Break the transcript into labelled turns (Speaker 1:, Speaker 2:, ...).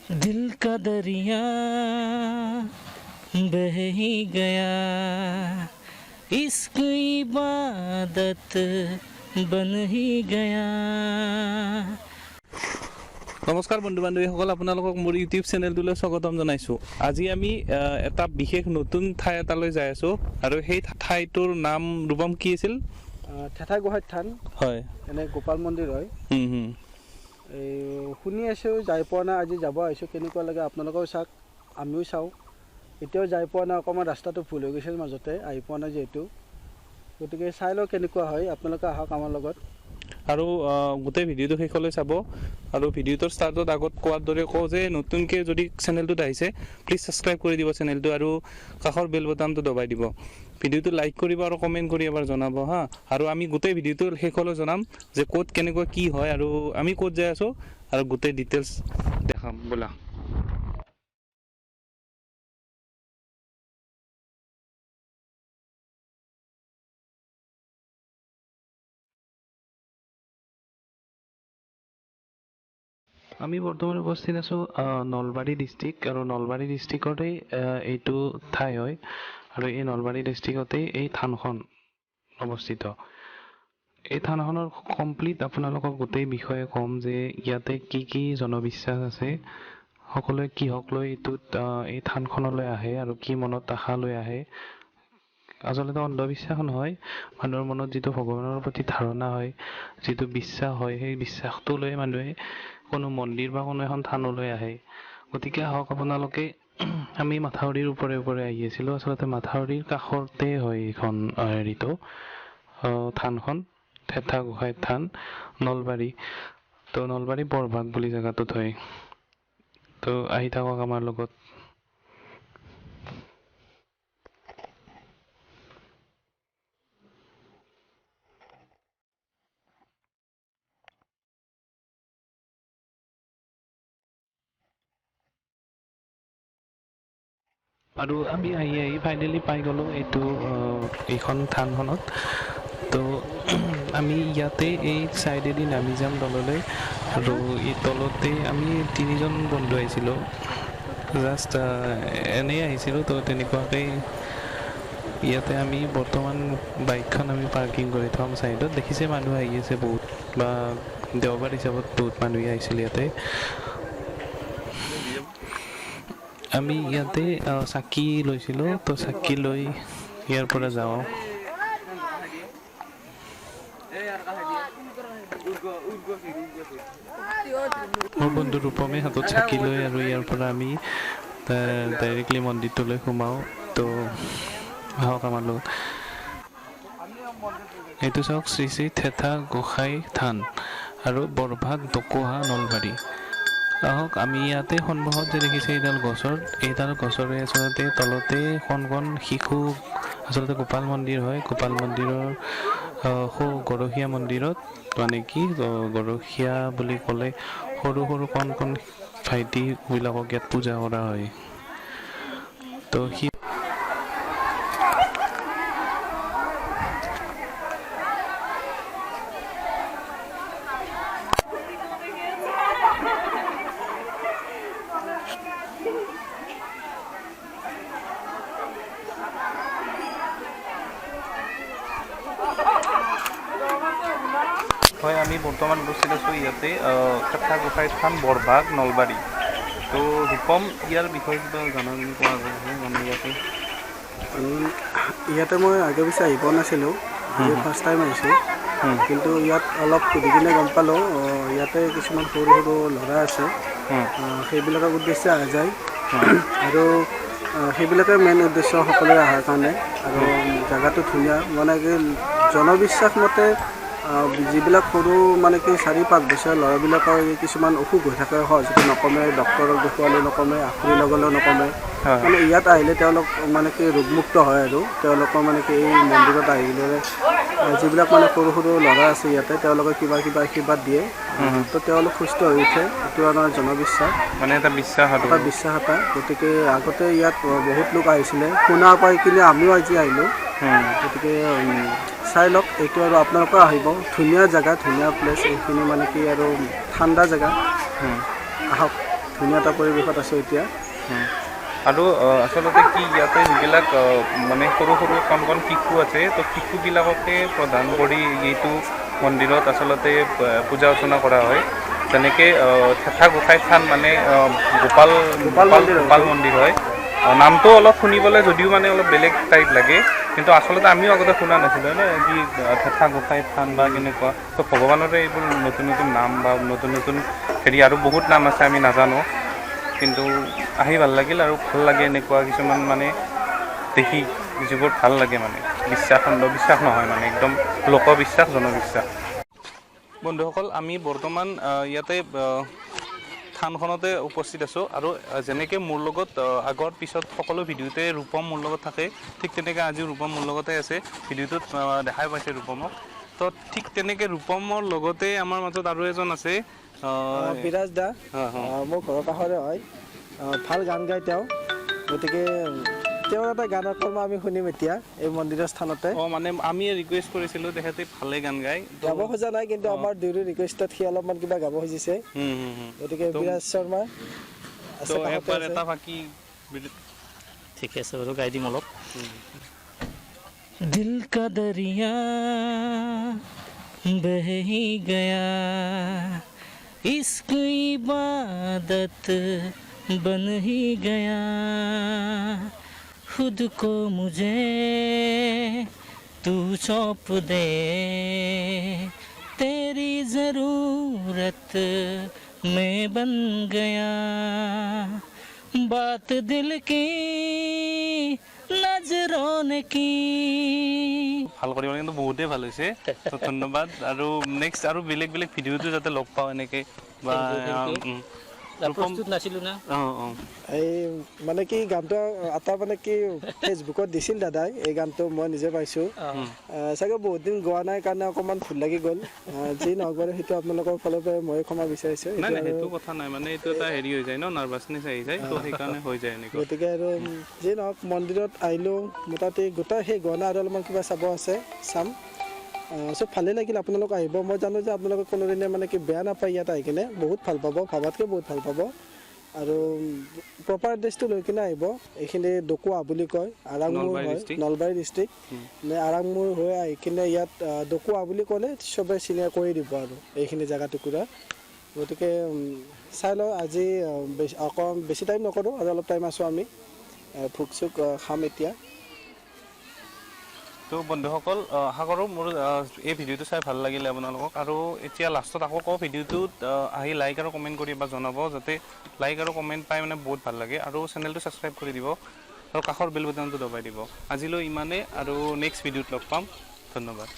Speaker 1: दिल का दरिया बह ही गया, इश्क इबादत बन ही गया।
Speaker 2: নমস্কাৰ বন্ধু বান্ধৱীসকল, আপোনালোকক মোৰ ইউটিউব চেনেলটোলৈ স্বাগতম জনাইছোঁ। আজি আমি এটা বিশেষ নতুন ঠাই এটালৈ যাই আছোঁ আৰু সেই ঠাইটোৰ নাম ৰূপম কি আছিল?
Speaker 3: থেথা গোহাঁই থান।
Speaker 2: হয়।
Speaker 3: এনে গোপাল মন্দিৰ হয়। এই শুনি আছোঁ, যাই পোৱা নাই, আজি যাব আহিছোঁ। কেনেকুৱা লাগে আপোনালোকেও চাওক, আমিও চাওঁ। এতিয়াও যাই পোৱা নাই, অকণমান ৰাস্তাটো ভুল হৈ গৈছিল মাজতে, আহি পোৱা নাই যিহেতু, গতিকে চাই লওঁ কেনেকুৱা হয়। আপোনালোকে আহক আমাৰ লগত
Speaker 2: আৰু গোটেই ভিডিঅ'টো শেষলৈ চাব। আৰু ভিডিঅ'টোৰ ষ্টাৰ্টত আগত কোৱাৰ দৰে কওঁ যে নতুনকৈ যদি চেনেলটোত আহিছে প্লিজ ছাবস্ক্ৰাইব কৰি দিব চেনেলটো আৰু কাষৰ বেল বটামটো দবাই দিব। ভিডিঅ'টো লাইক কৰিব আৰু কমেণ্ট কৰি এবাৰ জনাব হা। আৰু আমি গোটেই ভিডিঅ'টো শেষলৈ জনাম যে ক'ত কেনেকুৱা কি হয় আৰু আমি ক'ত যাই আছোঁ আৰু গোটেই ডিটেইলছ দেখাম। ব'লা। আমি বৰ্তমান উপস্থিত আছোঁ নলবাৰী ডিষ্ট্ৰিক্ট আৰু নলবাৰী ডিষ্ট্ৰিক্টতেই এইটো ঠাই হয় আৰু এই নলবাৰী ডিষ্ট্ৰিক্টতেই এই থানখন অৱস্থিত। এই থানখনৰ কমপ্লিট আপোনালোকক গোটেই বিষয়ে ক'ম যে ইয়াতে কি কি জনবিশ্বাস আছে, সকলোৱে কিহক লৈ এইটোত এই থানখনলৈ আহে আৰু কি মনত আশা লৈ আহে। আচলতে অন্ধবিশ্বাস নহয়, মানুহৰ মনত যিটো ভগৱানৰ প্ৰতি ধাৰণা হয়, যিটো বিশ্বাস হয়, সেই বিশ্বাসটো লৈ মানুহে কোনো মন্দিৰ বা কোনো এখন থানলৈ আহে। গতিকে আহক আপোনালোকে, আমি মাথাউৰিৰ ওপৰে ওপৰে আহি আছিলোঁ। আচলতে মাথাউৰিৰ কাষতে হয় এইখন হেৰিটো থানখন, থেথা গোসাঁই থান, নলবাৰী। তো নলবাৰী বৰভাগ বুলি জেগাটোত হয়। তো আহি থাকক আমাৰ লগত। আৰু আমি আহি আহি ফাইনেলি পাই গ'লোঁ এইটো এইখন থানখনত। তো আমি ইয়াতে এই ছাইডেদি নামি যাম তললৈ আৰু এই তলতে আমি তিনিজন বন্ধু আহিছিলোঁ, জাষ্ট এনেই আহিছিলোঁ। তো তেনেকুৱাকৈ ইয়াতে আমি বৰ্তমান বাইকখন আমি পাৰ্কিং কৰি থ'ম ছাইডত। দেখিছে মানুহ আহি আছে বহুত, বা দেওবাৰ হিচাপত বহুত মানুহে আহিছিল ইয়াতে। আমি ইয়াতে চাকি লৈছিলোঁ, তো চাকি লৈ ইয়াৰ পৰা যাওঁ। মোৰ বন্ধু ৰূপমে হাতত চাকি লৈ আৰু ইয়াৰ পৰা আমি ডাইৰেক্টলি মন্দিৰটোলৈ সোমাওঁ। তো আহক আমাৰ লগত। এইটো চাওক শ্ৰী শ্ৰী থেথা গোসাঁই থান আৰু বৰভাগ দকোহা নলবাৰী। আহক আমি ইয়াতে সন্মুখত যে দেখিছে এইডাল গছৰ, এইডাল গছৰে আচলতে তলতে কণ কণ শিশু, আচলতে গোপাল মন্দিৰ হয়। গোপাল মন্দিৰৰ সৌ গৰখীয়া মন্দিৰত, মানে কি গৰখীয়া বুলি ক'লে সৰু সৰু কণ কণ ভাইটিবিলাকক ইয়াত পূজা কৰা হয়। তো সি হয়, আমি বৰ্তমান উপস্থিত আছোঁ ইয়াতে থেথা গোসাঁই থান, বৰভাগ, নলবাৰী। তো ৰূপম, ইয়াৰ বিষয়ে কিবা জানা তুমি কোৱা মানে ইয়াতে?
Speaker 3: ইয়াতে মই আগে পিছে আহি পোৱা নাছিলোঁ, আজি ফাৰ্ষ্ট টাইম আহিছোঁ। কিন্তু ইয়াত অলপ সুধি কিনে গম পালোঁ ইয়াতে কিছুমান সৰু সৰু ল'ৰা আছে, সেইবিলাকৰ উদ্দেশ্যে অহা যায় আৰু সেইবিলাকে মেইন উদ্দেশ্য সকলোৰে অহাৰ কাৰণে। আৰু জেগাটো ধুনীয়া, মানে কি জনবিশ্বাস মতে যিবিলাক সৰু মানে কি 4-5 বছৰীয়া ল'ৰাবিলাকৰ কিছুমান অসুখ হৈ থাকে, সহজতে নকমে, ডক্টৰক দেখুৱালেও নকমে, আখুৰি লগালেও নকমে, মানে ইয়াত আহিলে তেওঁলোক মানে কি ৰোগমুক্ত হয়। আৰু তেওঁলোকৰ মানে কি এই মন্দিৰত আহিলে যিবিলাক মানে সৰু সৰু ল'ৰা আছে ইয়াতে, তেওঁলোকে কিবা কিবা আশীৰ্বাদ দিয়ে, তো তেওঁলোক সুস্থ হৈ উঠে। এইটো আমাৰ জনবিশ্বাস,
Speaker 2: মানে এটা বিশ্বাস আৰু
Speaker 3: এটা বিশ্বাস এটা। গতিকে আগতে ইয়াত বহুত লোক আহিছিলে, শুনা পাই কিনে আমিও আজি আহিলোঁ। গতিকে চাই লওক এইটো, আৰু আপোনালোকেও আহিব। ধুনীয়া জেগা, ধুনীয়া প্লেচ এইখিনি, মানে কি আৰু ঠাণ্ডা জেগা। আহক। ধুনীয়া এটা পৰিৱেশত আছোঁ এতিয়া।
Speaker 2: আৰু আচলতে কি ইয়াতে যিবিলাক মানে সৰু সৰু কণ কণ শিশু আছে, তো শিশুবিলাককে প্ৰধান কৰি এইটো মন্দিৰত আচলতে পূজা অৰ্চনা কৰা হয়। যেনেকৈ থেথা গোসাঁই থান মানে গোপাল
Speaker 3: গোপাল মন্দিৰ হয়।
Speaker 2: গোপাল মন্দিৰ হয়। নামটো অলপ শুনিবলৈ যদিও মানে অলপ বেলেগ টাইপ লাগে, কিন্তু আচলতে আমিও আগতে শুনা নাছিলোঁ ন কি থেথা গোসাঁই থান বা কেনেকুৱা। তো ভগৱানৰে এইবোৰ নতুন নতুন নাম বা নতুন নতুন হেৰি আৰু বহুত নাম আছে আমি নাজানো, কিন্তু আহি ভাল লাগিল। আৰু ভাল লাগে এনেকুৱা কিছুমান মানে দেখি যিবোৰ ভাল লাগে, মানে বিশ্বাস অন্ধবিশ্বাস নহয়, মানে একদম লোকবিশ্বাস জনবিশ্বাস। বন্ধুসকল, আমি বৰ্তমান ইয়াতে থানখনতে উপস্থিত আছোঁ। আৰু যেনেকৈ মোৰ লগত আগৰ পিছত সকলো ভিডিঅ'তে ৰূপম মোৰ লগত থাকে, ঠিক তেনেকৈ আজিও ৰূপম মোৰ লগতে আছে। ভিডিঅ'টোত দেখাই পাইছে ৰূপমক। তো ঠিক তেনেকৈ ৰূপমৰ লগতে আমাৰ মাজত আৰু এজন আছে,
Speaker 3: বিৰাজ দা। মোৰ ঘৰৰ কাষৰে হয়। ভাল গান গায় তেওঁ, গতিকে তেওঁৰ এটা গানৰ কৰ্ম আমি শুনিম এতিয়া এই মন্দিৰৰ স্থানতে।
Speaker 2: মানে আমি ৰিকুৱেষ্ট কৰিছিলোঁ, তেখেতে ভালে গান গায়।
Speaker 3: গাব খোজা নাই, কিন্তু আমাৰ দুয়োৰে ৰিকুৱেষ্টত সি অলপমান কিবা গাব খুজিছে। গতিকে বিৰাজ শৰ্মা আছে,
Speaker 2: তো
Speaker 3: কাষতে
Speaker 2: একবাৰ
Speaker 3: আছে।
Speaker 2: এটা বাকী
Speaker 1: ঠিকে আছে বাৰু, গাই দিম অলপ। दिल का दरिया बह ही गया, इश्क इबादत बन ही गया, खुद को मुझे तू सौंप दे, तेरी ज़रूरत मैं बन गया, बात दिल की नजरों ने की।
Speaker 2: ভাল কৰিব, কিন্তু বহুতেই ভাল হৈছে। তো ধন্যবাদ। আৰু নেক্সট আৰু বেলেগ বেলেগ ভিডিঅ'টো যাতে লগ পাওঁ এনেকে বা
Speaker 1: Thank you, thank you.
Speaker 2: Rupam
Speaker 1: প্ৰস্তুত নাছিলোঁ না।
Speaker 2: অঁ অঁ
Speaker 3: এই মানে কি গানটো এটা মানে কি ফেচবুকত দিছিল দাদাই, এই গানটো মই নিজে পাইছোঁ। চাগে বহুত দিন গোৱা নাই কাৰণে অকণমান ভুল লাগি গ'ল। যি নহওক বাৰু, সেইটো আপোনালোকৰ ফালৰ পৰা মই ক্ষমা বিচাৰিছোঁ।
Speaker 2: নাই
Speaker 3: সেইটো
Speaker 2: নাই,
Speaker 3: আৰু
Speaker 2: সেইটো কথা নাই, মানে এইটো এটা হেৰি হৈ যায় ন, নাৰ্ভাছনেছ আহি যায়, তো সেইকাৰণে হৈ যায় এনেকুৱা।
Speaker 3: গতিকে আৰু যি নহওক, মন্দিৰত আহিলোঁ, মোটামুটি গোটেই সেই গহনা আৰু অলপমান কিবা চাব আছে, চাম। চব ভালেই লাগিল। আপোনালোক আহিব, মই জানো যে আপোনালোকে কোনোদিনে মানে কি বেয়া নাপায়। ইয়াত আহি কিনে বহুত ভাল পাব, ভাবাতকৈ বহুত ভাল পাব। আৰু প্ৰপাৰ এড্ৰেছটো লৈ কিনে আহিব। এইখিনি ডকুৱা বুলি কয়, আৰাংমুৰ
Speaker 2: নলবাৰী
Speaker 3: হয়।
Speaker 2: district।
Speaker 3: Nalbari district, মানে আৰাংমুৰ হৈ আহি কিনে ইয়াত ডকুৱা বুলি ক'লে চবে চিনাকি কৰি দিব আৰু এইখিনি জেগা টুকুৰা। গতিকে চাই লওঁ আজি, বেছি অকণ বেছি টাইম নকৰোঁ আৰু অলপ টাইম আছোঁ আমি, ভোগ চোগ খাম এতিয়া।
Speaker 2: তো বন্ধুসকল, আশা কৰোঁ মোৰ এই ভিডিঅ'টো চাই ভাল লাগিলে আপোনালোকক। আৰু এতিয়া লাষ্টত আকৌ কওঁ, ভিডিঅ'টোত আহি লাইক আৰু কমেণ্ট কৰি বা জনাব, যাতে লাইক আৰু কমেণ্ট পাই মানে বহুত ভাল লাগে। আৰু চেনেলটো ছাবস্ক্ৰাইব কৰি দিব আৰু কাষৰ বেল বাটনটো দবাই দিব। আজিলৈ ইমানেই, আৰু নেক্সট ভিডিঅ'ত লগ পাম। ধন্যবাদ।